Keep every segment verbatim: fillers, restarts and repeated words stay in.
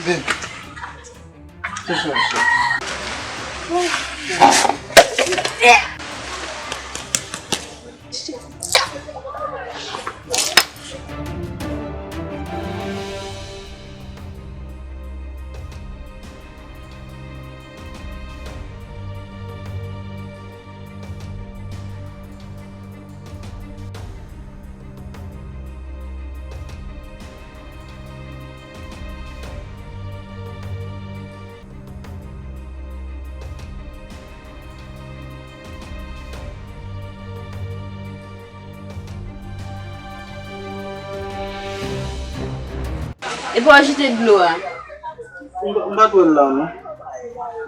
Vin. Touche, touche. Epa w jete dlo a? M pa, m pa t wè l la, non.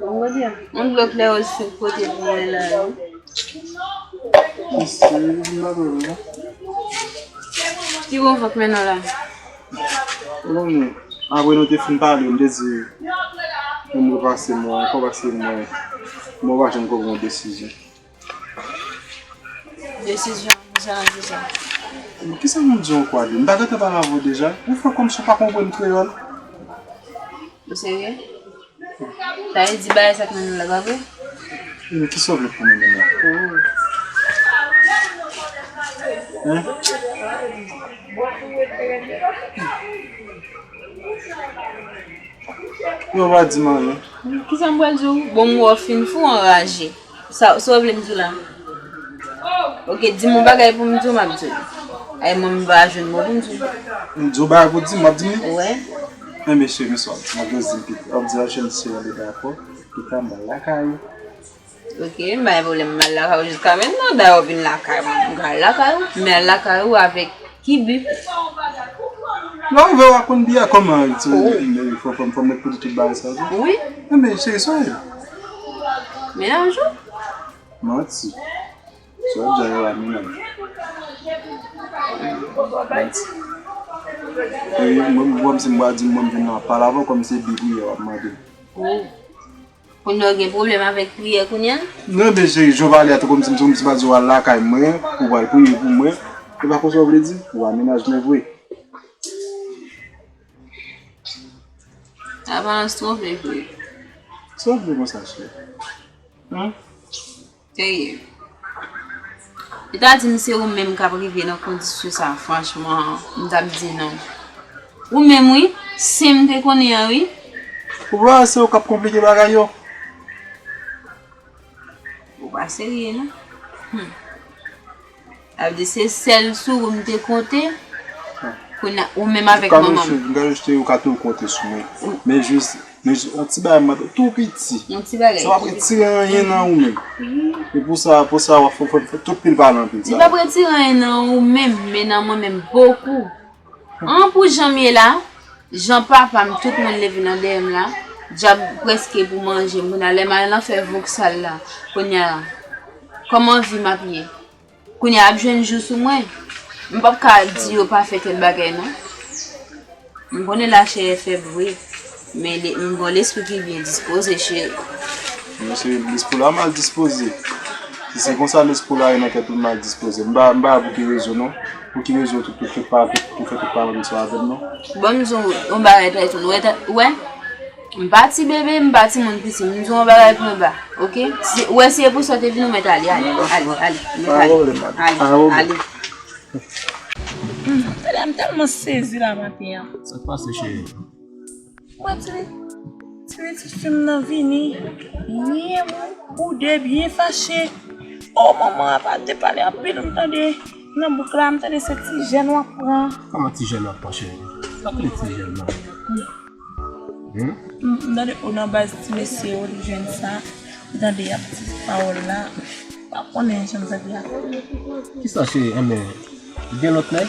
Bon, gade. Yon dlo klè ou sou pote pou mwen la, non. Mesye, m pa t wè l la. Ki bon vant mennen w la? Bon, apre nou te fin pale, m te di, pou m repase mwen ankò, paske mwen, mwen pa janm konprann yon desizyon. Desizyon, sa nan ki sa? Kisa m di ankò, Adeline? M pa gentan pale avè w deja? Ou fè kòmsi w pa konprann kreyòl? Ou serye? Sa vle di bagay sa k nan nou la, pa vre? Men kisa w vle pou mwen menm la? Oh. Hein? Yo pa di m anyen. Kisa m pral di w? Bon, m wè w fin fou anraje. Sa, sa w vle m di w la? Oke, di m yon bagay pou m di w, m ap di w. Ay, mwen, m pa jwenn mo pou m di w. M di w bagay pou di m, m ap di m li? Wè. Enben, cheri, men sa w ap di m, w ap jis di m pita. W ap di a cheri, cheri, li dakò. Pita, m pral lakay ou. Oke, m pa gen pwoblèm, m al lakay ou jiska mentnan. Dayè, w vin lakay mwen, m ka al lakay ou. Men al lakay ou avèk ki bi? Lè w rive, w a konn bi a kòman, fò, fò, fò m met pou di tout bagay sa yo tou. Wi. Enben, cheri, sa w ye? Mennaj ou? Manti. Sa w ap di a yo la, mennaj. Manti. E mwen, mwen, si m pa di m, mwen, m vin nan pale avè w kòm se bi priyè w ap mande. Oh. Kounye a w gen pwoblèm avèk priyè kounye a? Non, men cheri, jan w pale a, tou kòmsi, tou kòmsi m pa di w al lakay mwen, pou w al priye pou mwen. E pa konsa w vle di? Ou a mennaj mwen vre. Aparans twonpe vre. Sa w vle konsa, cheri? Hein? Serye. Li ta di m se ou menm k ap rive nan kondisyon sa, franchman, m t ap di non. Ou menm, wi, si m te konnen an, wi. Ou pa wè se ou k ap konplike bagay yo? Ou pa serye, non. Hmm. Sa vle di se sèl sou ou m te konte. Kounye a, ou menm avèk manman m. M ka jis te, ou ka tou konte sou mwen. Men jis Men yon ti bagay m ap, tou piti. Yon ti bagay. Sa p ap retire anyen nan ou menm. E pou sa, pou sa, w ap fè, fè, fè tout pil pale anpil. Li p ap retire anyen nan ou menm, men nan mwen menm bokou. An pou jan m ye la, jan papa m, tout moun leve nan dèyè m la, dyab prèske pou manje m. Kounye a, lè m al nan fè voksal la, kounye a, kòman vi m ap ye? Kounye a ap jwenn jou sou mwen. M p ap ka di yo pa fè tèl bagay non. M konnen lachè fèb vre, men le, m gon lespri ki byen dispoze, cheri. Men se lespri w la mal dispoze. Si se konsa lespri w la ye nan tèt ou, l mal dispoze. M pa, m pa wè pou ki rezon non. Pou ki rezon tout, tout, tout pa, tout, tout fè tout pa menm sa avè m non. Ban m di w yon bagay Tayson, ou wè, ou wè? M pa ti bebe, m pa timoun piti, m di w yon bagay plen ba, oke? Si, ou wè si e pou sa w te vin, ou mèt ale, ale, ale, ale, ou mèt ale, ale, ale. Hmm, tande, m tèlman sezi la maten an. Sa k pase, cheri? Mwen di, ti pitit fi m nan vini, byen boude, byen fache. O, manman an pa te pale anpil, m tande nan bouk la, m tande se ti jèn w ap pran. Kòman ti jèn w ap pran, cheri? Sa k rele ti jèn la? Hmm? M, m tande ou nan baz ti mesye yo, li jwenn sa. M tande y ap di pawòl la. M pa konnen jan m santi a. Kisa, cheri? Enben, gen lòt nèg?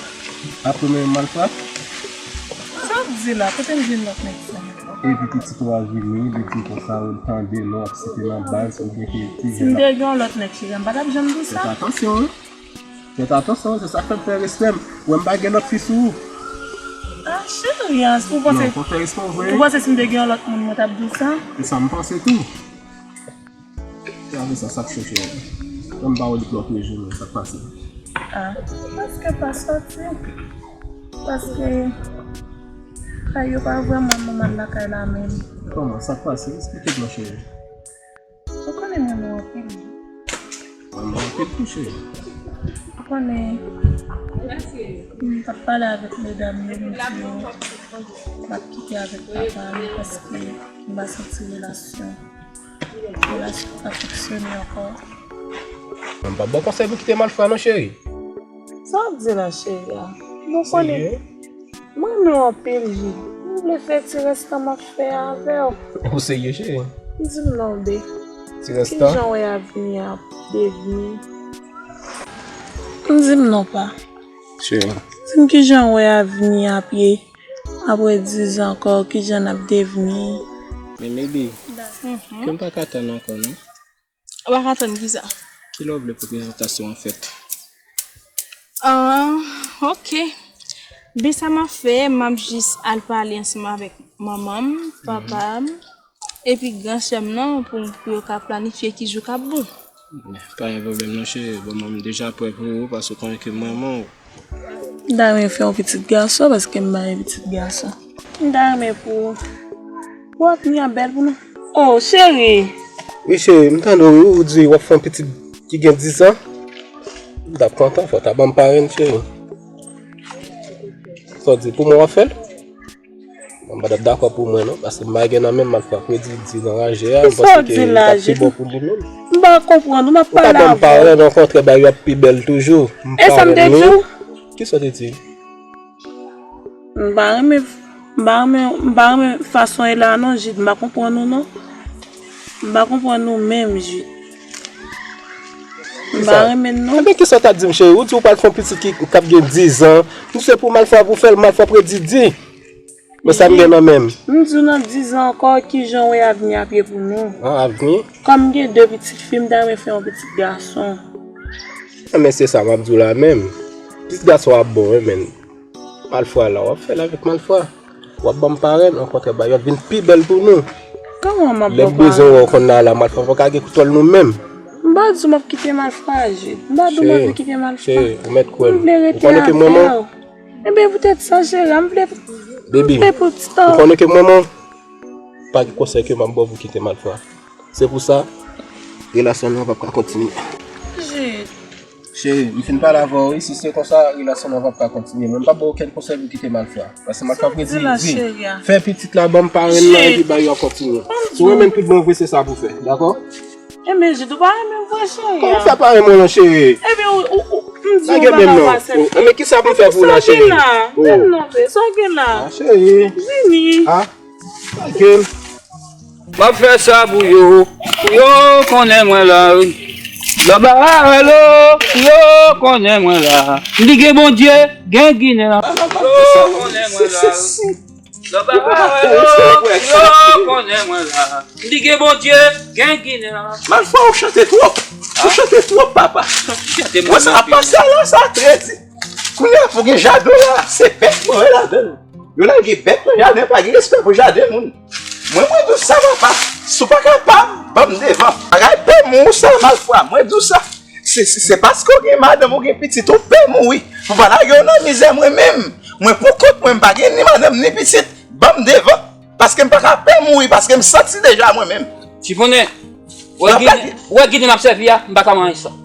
Apre men malfra? Sa w ap di la? Kote m jwenn lòt nèg sa? Epi pitit ou a vini, li di konsa, ou tande non ap site nan baz, oubyen ke ti jèn ap... Si m te gen yon lòt nèg, cheri, m pa t ap janm di sa. Fèt atansyon, wi. Fèt atansyon, se sa k fè m fè respè m. Ou wè m pa gen lòt fi sou ou. Ah, cheri, an, ou panse... Non, fò fè respè w vre. Ou panse si m te gen yon lòt moun, mwen t ap di w sa? Se sa m panse tou. E apre sa, sa k cho, cheri? Ban m pawòl pou lòt jou, non, sa k pase? Ah, paske pa sòti. Paske Kay yo pa vrèman nòmal lakay la menm. Kòman sa k pase? Eksplike m non, cheri. Ou konnen m renmen w anpil. Renmen w anpil tou, cheri. Ou konnen, m t ap pale avèk medam yo, m di yo m ap kite avèk papa m paske m pa santi relasyon, relasyon pa fonksyone ankò. Mwen pa ba w konsèy pou kite Malfra non, cheri. Sa w ap di la, cheri a? Bon, konnen, mwen renmen w anpil, Jid. Mwen vle fè ti restan m ap fè avè w. Ou serye, cheri? Di m non, bebe. Ti restan? Kijan w wè avni a ap devni? Di m non, pa. Cheri. Di m kijan w wè avni a ap ye apre diz an ankò, kijan n ap devni? Men, bebe, ke m pa ka tann ankò, non? Ou pa ka tann kisa? Kilè w vle pou prezantasyon an fèt? Ah, ok. Ben, sa m ap fè, m ap jis al pale ansanm avèk manman m, papa m, epi gran sè m nan pou, pou yo ka planifye ki jou k ap bon. Pa gen pwoblèm non, cheri. Bon, manman m deja prè pou ou, paske w konnen ke manman w. M ta renmen fè yon pitit gason, paske m pa gen pitit gason. M ta renmen pou, pou avni a bèl pou nou. Oh, cheri! Wi, cheri, m tande w, wi, ou di w ap fè yon pitit ki gen diz an. M t ap kontan, fò w ta ban m parenn, cheri. Sa w di, pou mwen w ap fè l? Mwen pa t ap dakò pou mwen, non, paske m pa gen nan men m, Malfra, kredi di nan raje a, m panse ke l t ap pi bon pou li menm. M pa konprann ou, m ap pale avè w. Ou ka ban m parenn, okontrè, bagay yo ap pi bèl toujou. M parenn li. Kisa w te di? M pa renmen, m pa renmen, m pa renmen fason e la non, Jid, m pa konprann ou non. M pa konprann ou menm, Jid. M pa renmen l non. Ebyen, kisa w t ap di m, cheri? Ou di w pral fè yon pitit ki, k ap gen diz an. M di se pou Malfra pou fè l, Malfra predi di. Men sa m gen nan men m. M di w nan diz an ankò, kijan w wè avni ap ye pou nou? An, avni? Kòm m gen de pitit fi, m ta renmen fè yon pitit gason. An, men se sa m ap di w la menm. Pitit gason ap bon, wi, men Malfra la, w ap fè l avèk Malfra. W ap ban m parenn, okontrè, bagay yo ap vin pi bèl pou nou. Kòman m ap ba w parenn? Lè m bezwen wè w konn la, la, Malfra pa ka gen kontwòl nou menm. M pa di w m ap kite Malfra, Jid. M pa di w m ap kite Malfra. Cheri, ou mèt kwè m. M vle rete avè w. Ou konnen ke mwen, mwen, Ebyen, poutèt sa, cheri a, m vle, m vle pou ti tan. Ou konnen ke mwen, mwen, pa gen konsèy ke m ap ba w pou kite Malfra. Se pou sa, relasyon nou an p ap ka kontinye. Jid. Cheri, m fin pale avè w, wi, si se konsa, relasyon nou an p ap ka kontinye. Men m p ap ba w okenn konsèy pou kite Malfra. Paske Malfra predi di, fè pitit la, ban m parenn nan, epi bagay yo ap kontinye. Si w renmen m tout bon vre, se sa pou w fè, dakò? Ebyen, Jid, ou pa renmen m vre, cheri a. Kòman sa pa renmen w non, cheri? Ebyen, ou, ou, ou, m di w pa ka pase. Lage men m non. Oh, men kisa pou m fè pou w la, cheri? Sa w gen la? Oh. Men non, bebe, sa w gen la? Ah, cheri. Vini. Ah, lage m. M ap fè sa pou yo, pou yo konnen mwen la, wi. Lò ba relo, pou yo konnen mwen la. M di gen Bondye, gen Ginen. Pou yo konnen mwen la. Lò ba relo, pou yo konnen mwen la. M di gen Bondye, gen Ginen. Malfra, ou chante twòp. Ou chante twòp, papa. Wè sa ap pase la, sa trè di. Kounye a pou gen jaden la, se bèt mwen wè ladan l. Yo lage bèt nan jaden, pa gen respè pou jaden moun. Mwen, mwen di w sa, papa. Si w pa kapab, ban m devan. Bagay pè mou sa, Malfra. Mwen di w sa. Se, se, se paske w gen madanm, ou gen pitit, ou pè mouri. Pou pa lage w nan mizè, mwen menm. Mwen pou kont mwen, m pa gen ni madanm, ni pitit. Ban m devan. Paske m pa ka pè mouri, paske m santi deja mwen menm. Chifonnen, ou wè ginen, ou wè ginen m ap sèvi a, m pa ka manyen san.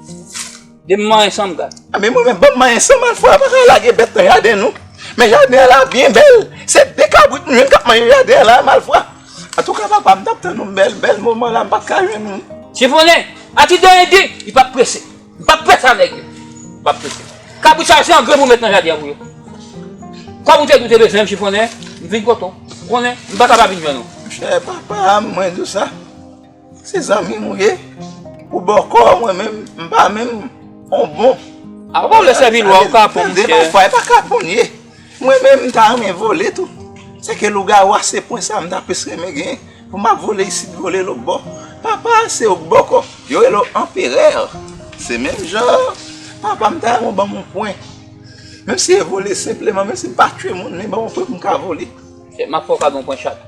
Depi m manyen san, m gad. A, men mwen menm, ban m manyen san, Malfra, pa ka lage bèt nan jaden nou. Men jaden an la byen bèl. Se de kabrit m jwenn k ap manje jaden an la, Malfra. Antouka, papa, m t ap tann ou bèl, bèl moman la, m pa t ka jwenn ou. Chifonnen, a ti de ede, li pa t prese. M pa t prese avèk yo. M pa t prese. Kabrit sa yo se angre pou met nan jaden an pou yo. Kòm ou te di w te bezwen m, Chifonnen, m vin kote w. Konnen, m pa ka pa vin jwenn ou. Monchè, papa, mwen di w sa. Se zanmi m ou ye. Ou bòkò, mwen menm, m pa menm on bon. A, ou pa vle sèvi lwa, ou kapon, monchè. Tande, Malfra, e pa kapon ye. Mwen menm, m ta renmen vole tou. Sèke lougawou a, se pwen sa m ta plis renmen genyen. Pou m ap vole isit, vole lòt bò. Papa, se ou k bòkò. Yo rele w anperè. Se menm jan, papa, m ta renmen w ban m yon pwen. Menm si e vole senpleman, menm si m pa tchwe moun, men ban m yon pwen pou m ka vole. M ap fè w kado yon pwen chat.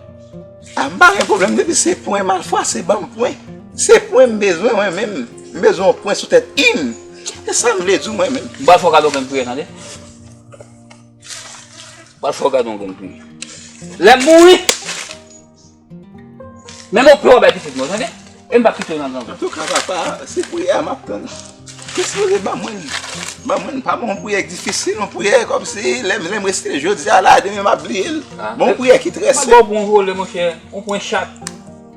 A, m pa gen pwoblèm, depi se pwen, Malfra, se ban m pwen. Se pwen m bezwen, mwen menm. M bezwen yon pwen sou tèt im. Se sa m vle di w, mwen menm. M pral fè w kado yon grenn priyè, tande? M pral fè w kado yon grenn priyè. Lè m mouri, menm yon pye w ap bay pitit mwen, tande? E m p ap kite w nan gang. Antouka, papa, se priyè a m ap tann. Ou sipoze ban mwen, ban mwen, pa ban yon priyè ki difisil, yon priyè kòmsi lè m, lè m resite jodi a la, demen m ap bliye l. Ah, ban yon priyè ki trè senp. M ap ba w pou yon vole, monchè, yon pwen chat,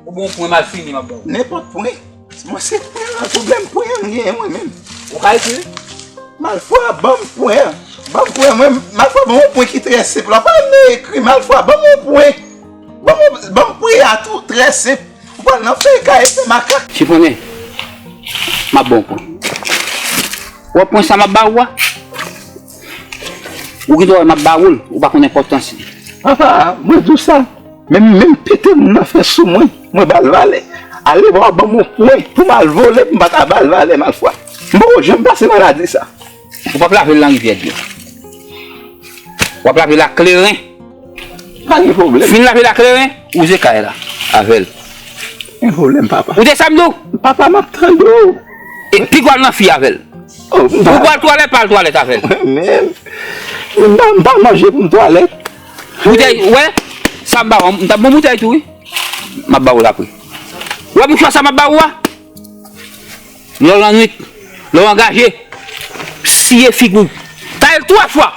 oubyen yon pwen malfini m ap ba w. Nenpòt pwen. Mwen se pwen an, pwoblèm pwen an m genyen mwen menm. Ou ka ekri? Malfwa, ban m pwen an. Ban m pwen an, mwen, Malfwa, ban m yon pwen ki trè senp la. Pa vle ekri, Malfwa, ban m yon pwen. Ban m, ban m pwen an tou, trè senp. Ou pral nan fèy kay fè makak. Chifonnen, m ap ba w pwen. Ou wè pwen sa m ap ba ou a? Ou gen dwa wè m ap ba ou l, ou pa konn enpòtans li. Papa, mwen di w sa. Menm, menm pete moun nan fè sou mwen, mwen ba l valè. Ale bò a ban m yon pwen pou m al vole, pou m pa ta ba l valè, Malfwa. M poko janm pase maladi sa. Ou p ap lave l nan rivyè dlo. W ap lave l ak kleren. Pa gen pwoblèm. Fin lave l ak kleren, ou ze kay la avè l. Gen pwoblèm, papa. Ou te sa m di w? Papa, m ap tande w. E pi gwa l nan fi avè l. Oh, m ta... Ou pral twalèt, pa al twalèt avè l. Mwen menm, m pa, m pa manje pou m twalèt. Boutèy, ou wè? Sa m ba w, m t ap ba w boutèy tou, wi. M ap ba w l apre. Ou wè mouchwa sa m ap ba ou a? Lè w lannwit, lè w angaje, siye figi w. Taye l twa fwa.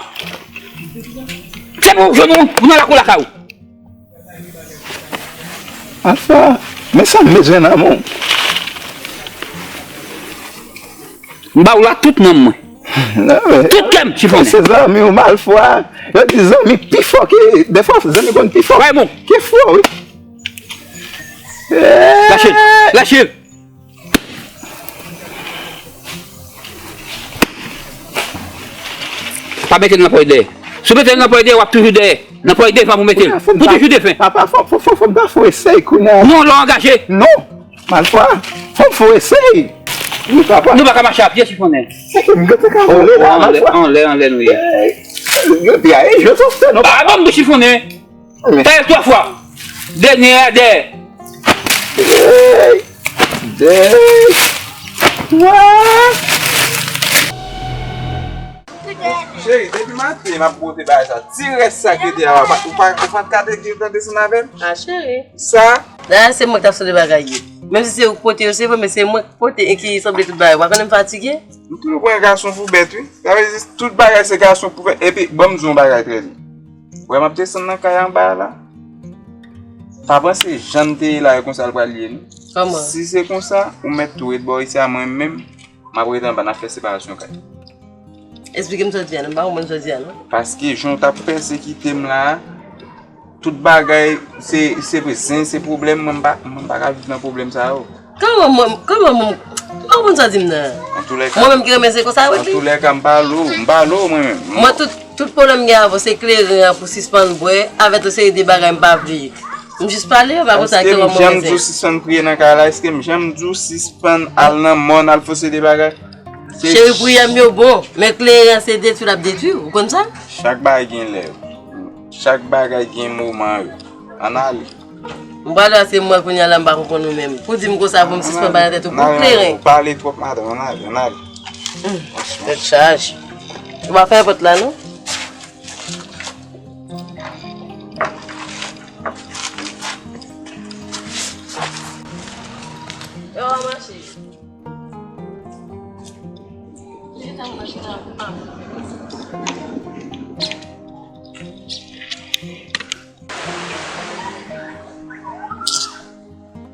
Se pou w jwenn ou, ou nan lakou lakay ou. Malfwa, men sa m bezwen nan men w. M ba ou la tout nanm mwen. Tout kè m, Chifonnen. Se zanmi w, Malfwa. Yo di zanmi pi fò ke, dèfwa zanmi konn pi fò ke fwa, wi. Lache l, lache l. Pa mete l nan pòch dèyè. Si w mete l nan pòch dèyè, w ap toujou dèyè. Nan pòch devan pou mete l. Pou toujou defen. Papa, fò, fò, fò, fò m ta fè esèy kounye a. Non, lè w angaje. Non, Malfwa, fò m fè esèy. Wi, papa. Nou pa ka mache a pye, Chifonnen. Se ke m te ka vole la, Malfwa. Anlè, anlè, anlè nou ye. Yo te a, e, je sou fè, non, papa. Bon, m di Chifonnen. Tèl twa fwa. Dènye a dèyè. Hey! Dèyè! Twa! Cheri, depi maten m ap pote bagay sa. Ti rès sa ki te a, ou pa, ou pa, ou pa t ka te gen tan desann avè m? A, cheri. Sa? Dayè, se mwen ki t ap sot de bagay yo. Menm si se ou k pote yo, se vre, men se mwen k pote e ki sanble tout bagay. Ou pa konnen m fatige? M toujou pran gason pou bèt, wi. Sa vle di, tout bagay se gason pou fè. Epi, ban m di w yon bagay trè byen. Wè, m ap desann nan kay anba a la. Pa panse jan m te ye la, e konsa l pral ye, non. Kòman? Si se konsa, ou mèt tou ret bò isi a, mwen menm, m ap ret anba, n ap fè separasyon kay. Esplike m sa w di a, non. M pa konprann sa w di a, non. Paske jan w t ap pèsekite m la a, tout bagay, se, se vre, zen, se pwoblèm, mwen m pa, mwen m pa ka viv nan pwoblèm sa yo. Kòman mwen, kòman mwen, m pa konprann sa w di m nan. Mwen menm ki renmen zen konsa, wi. Antoulèka, m pale w, m pale w, mwen menm. Mwen, tout, tout pwoblèm m gen avè w, se kleren an pou sispann bwè, avèk yon seri de bagay m pa vle. M jis pale, m pa konn sa ki renmen zen. Èske m janm di w sispann priye nan kay la? Èske m janm di w sispann al nan mòn, al fè yon seri de bagay? Cheri, priyè m yo bon, men kleren an se detwi l ap detwi w, ou konn sa? Chak bagay gen lè. Chak bagay gen moman yo. Ann ale. M prale, se mwen kounye a la, m pa konprann ou menm. Pou di m konsa, pou m sispann bay nan tèt ou, pou kleren. Ou pale twòp, madanm, ann ale, ann ale. Tèt chaje. Ou pa fè pòt la, non? Yo, mache.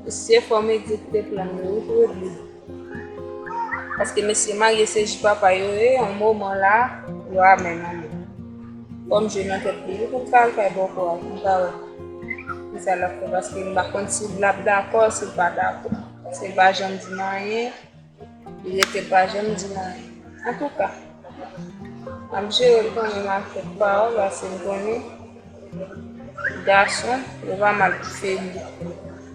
Mesye, fò m egzekite plan yo, wi, pou regle. Paske mesye marye, se jou papa yo ye, yon moman la, yo amèn, amèn. Fò m jwe nan tèt li, wi, pou m ka al kay bòkò a, pou m ka wè kisa l ap fè, paske m pa konn si l ap dakò, si l pa dakò, paske l pa janm di m anyen. Li rete pa janm di m anyen. Antouka, m ap jere l kanmenm ak kèk pawòl, paske m konnen gason, yo pa mal pou febli.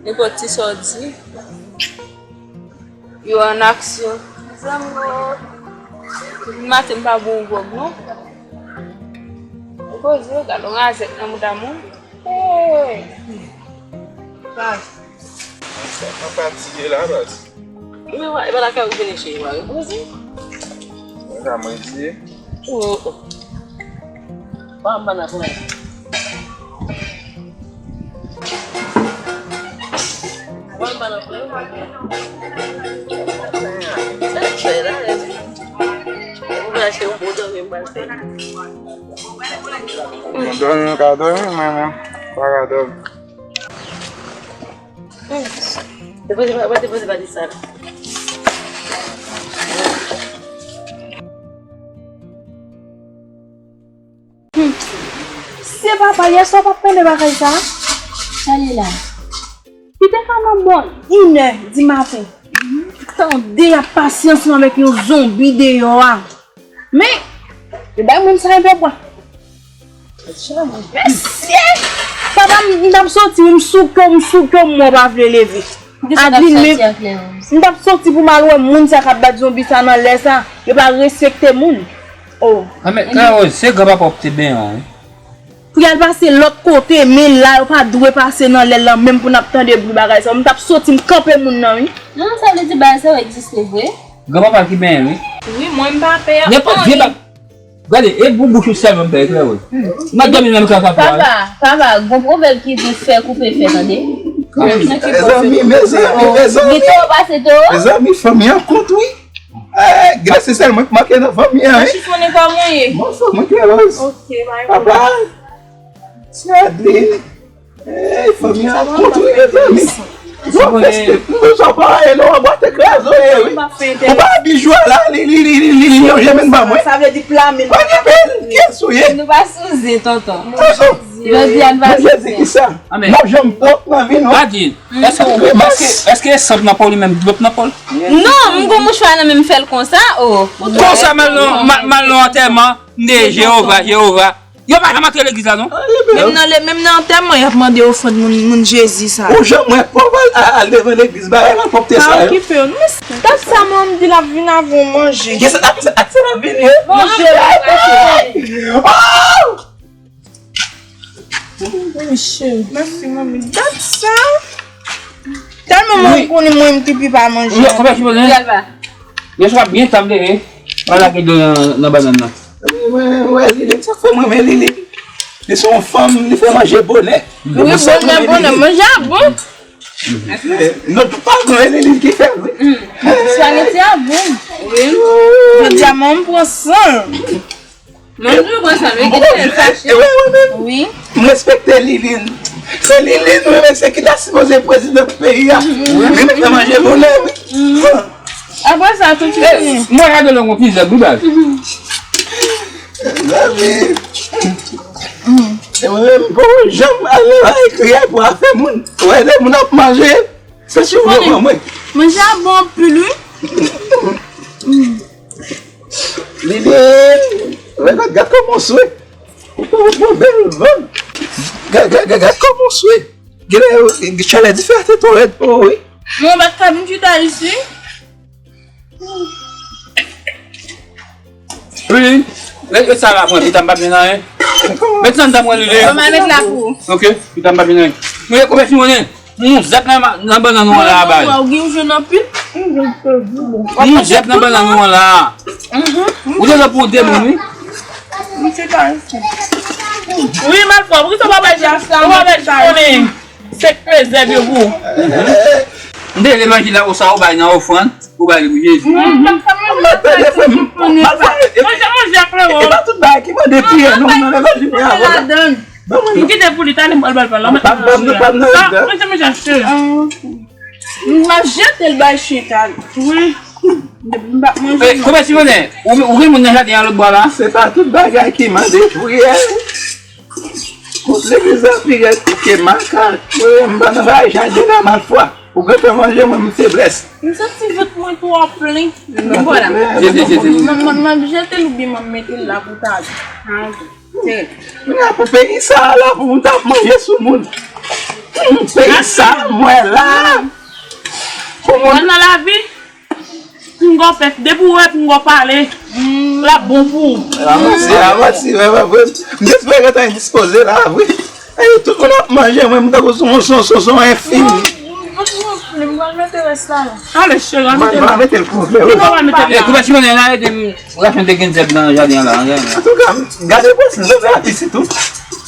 Nenpòt ti sa w di, yo an aksyon. Zanmi, depi maten m pa bwè yon gwòg, non. Ou koze, gade yon razèt nan mouda moun. Hey! Baz. Sa pa fatige la, baz. Men wa, e pa lakay ou vini cheri, wa repoze. Mwen ka mwen di. Oh, oh. Ba m banna pou mwen. Mwen dòmi, mwen ka dòmi, men, men, pa ka dòmi. Depoze, depoze, depoze, pa di sa. Se papa, yè swa w pa t tande bagay sa? Sa li la? Li te ka nan bò inè di maten. Tande y ap pase ansanm avèk yon zonbi deyò a. Men, yo bay moun sa enpe bwa. Mesye! Papa, m, m t ap soti, m souke w, m souke w, m wè w pa vle leve. Adeline, men, m t ap soti pou m al wè moun sa k ap bat zonbi sa nan lè sa. Yo pa respekte moun. Oh. Ah, men, Claire Rose, se granpapa w te benyen w, wi. Pou y al pase lòt kote, men la, yo pa dwe pase nan lè l lan, menm pou n ap tande bri bagay sa. M t ap soti, m kanpe moun nan, wi. Non, sa vle di bagay sa yo egziste vre? Granpapa ki benyen, wi. Wi, mwen m pa pè. Nenpòt vye ba-, gade, e pou bouch ou sèlman m pè, Claire Rose. M ap dòmi menm kaka pou al. Papa, papa, gon pwovèb ki di fè koupe fè, tande. Mezanmi, mezanmi, mezanmi. Gen toro pase toro. Mezanmi, fanmi an kont, wi. Eh, glasses sèl mwen k manke nan fanmi an, wi. Chifonnen kòman w ye? Mwen anfòm, mwen Claire Rose. Ok, bay. Papa, se Adeline. Eh, fanmi an ap kontre, mezanmi. Mwen bezwen pa raye non, anba te kraze w ye, wi. Ou pa bijou a la, li, li, li, li, li, li, yon jèmen ba mwen. Sa vle di plamin. Pa gen pil, kiyès ou ye? Nou pa sou zen, tonton. Tonton. Jodi a n pa sou zen. Jezi ki sa. Mwen janm pwòp nan vi nou. Pa di. Èske, èske, èske sant nan po li menm, dlo nan po l? Non, m gon mouchwa nan men m fè l konsa, oh. Konsa m al nan, m al, m al nan antèman, m de Jewova, Jewova. Yo pa janm antre legliz la, non. Menm nan le, menm nan antèman, y ap mande ofrann moun, moun Jezi sa. Ou janm wè pòv al, al devan legliz, bagay malpwòpte sa yo. Pa okipe yo. Men dat sa, manman di l ap vin avè w manje. Kisa, ak, ak sa l ap vin, ye? Manje, manje. Oh! Mèsi, manmi. Dat sa. Tèlman mwen konnen mwen m ki pi pa manje. Wi, konpè ki manje. Yèlba. Yèswa byen tann leve. Wala ki dlo nan, nan bannann nan. Mwen, mwen, Lili, sa fè mwen, men Lili. Li se yon fanm, li fè manje bonè. Wi, bonè, bonè. Manje a bon. Non, tout pa bon, e Lili ki fè, wi. Spageti a bon. Wi. Jodi a, manman pran san. Mwen toujou pran san, men gen de lè l fache. E, e, e, wi, wi, wi. Wi. M respekte Liline. Se Liline, wi, men se ki ta sipoze prezidant peyi a. Wi. Li mèt nan manje bonè, wi. Apre sa, tout fini. Mwen gade lè yon pizza, wi, baz. Zanmi. E mwen menm, bon, janm al nan ekri pou afè moun. Wè, lè moun ap manje, se sou mwen, mwen. Manje a bon anpil, wi. Lili, gad, gad kòman w swe. Ou pran, ou pran bèl van. Gad, gad, gad, gad kòman w swe. Genlè, chalè dife a te twò rèd pou ou, wi. Mwen pa t ka vin chita isi. Lili, met sa la pou mwen, pita m pa byen anyen. Met sa anndan mwen, Lili. Bon, m a met la pou ou. Ok, pita m pa byen anyen. Mwen, konbyen timonnen? Yon zèb nan, nan bannann ou an la, bay. Waw, gen yon jòn anpil. Yon zèb nan bannann ou an la. Ou te la pou de moun, wi. Wi, Malfwa, poukisa w pa bay, w pa bay chifone? Se k pe zèb yo pou ou. M te levanjil la, ou sa, ou bay nan ofrann, ou bay li pou Jezi. M pa tande, frè m, Malfwa, e, e pa tout bagay ki mande priyè, non, nan levanjil la, avè. M kite pou li, talè m pral ba l pa la. Pa, pa, pa, pa, non, non. Manje, manje, achte. M ap jete l bay chita. Wi. M ap manje. Konbyen timonnen? Ou, ou gen moun nan jaden an lòt bò la? Se pa tout bagay ki mande priyè. Kot legliz la pi rèd ke makak. Mwen, m pa nan bay jaden la, Malfwa. Ou gentan manje mwen, m feblès. M santi vant mwen twò plen. Vwala. Jete, jete. M, m, m ap jete l oubyen m ap mete l la pou talè. Kounye a pou peyi sa a la, pou moun ta ap manje sou moun. Hmm, peyi sa a, mwen la. Pou moun. Mwen nan lavi, pinga w fè, depi w wè pinga w pale, l ap bon pou ou. Avanse, avanse, vre, vre, vre. M te espere w ta endispoze la, vre. Ey, tout moun ap manje, mwen, m tankou son, son, son, son enfim. Mwen, mwen, mwen, mwen mete rès la, la. Ale, cheri, al mete l la. Mwen, mwen mete l konplè, wi. Koupe timonnen la, ede m. Rafen te gen zèb nan jaden an la, an jaden an. Antouka, gade pwès zèb la pitit ou.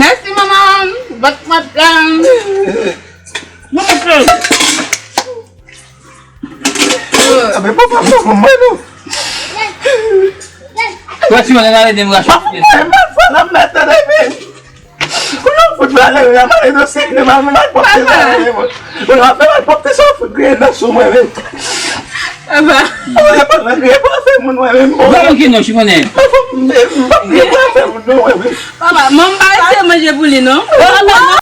Mèsi, manman. Vant mwen plen. Mwen plen. Abe, papa, papa, mwen nou. Wè, si mwen ale de m rache. Mwen mal fè la, mwen tande, men. Kounye a fout malere, la malere dosye, mwen mal pòte sa, men. Mwen ap fè mal pòte sa, fout griyen nan sou mwen, men. Papa. Mwen pa nan griyen pou fè moun, mwen, men. Bon, ok, non, je connais. Mwen pa griyen pou fè moun, non, mwen, men. Papa, manman pa ese manje pou li, non? Papa, non.